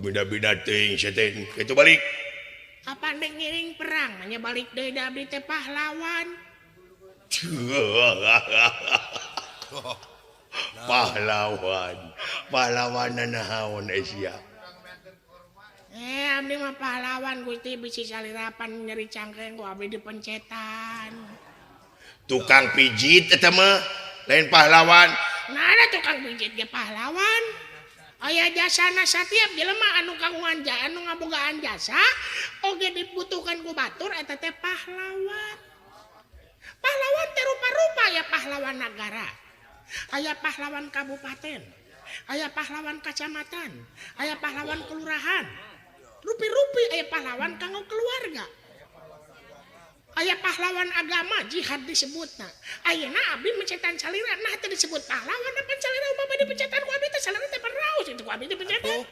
Pabida-bida teuing sia teh. Kitu balik. Apa dek ngiring perang nya balik deui da abdi teh pahlawan. Pahlawan. Pahlawan naon sia? Abdi mah pahlawan Gusti bisi salirapan nyeri cangkeng ku abdi dipencetan. Tukang pijit eta mah lain pahlawan. Nah ada tukang pijit ge pahlawan. Aya jasana satiap jelema anu kagungan anu ngabogaan jasa oge dibutuhkan ku batur eta teh pahlawan. Pahlawan teh rupa-rupa ya pahlawan nagara. Aya pahlawan kabupaten, aya pahlawan kacamatan, aya pahlawan kelurahan. Rupi-rupi aya pahlawan kanggo keluarga. Aya pahlawan agama jihad disebutna. Ayeuna abdi mencetan salira nah teh disebut pahlawan apa salira umpama dipencetan ku abdi teh salira teh peraus itu ku abdi dipencetan.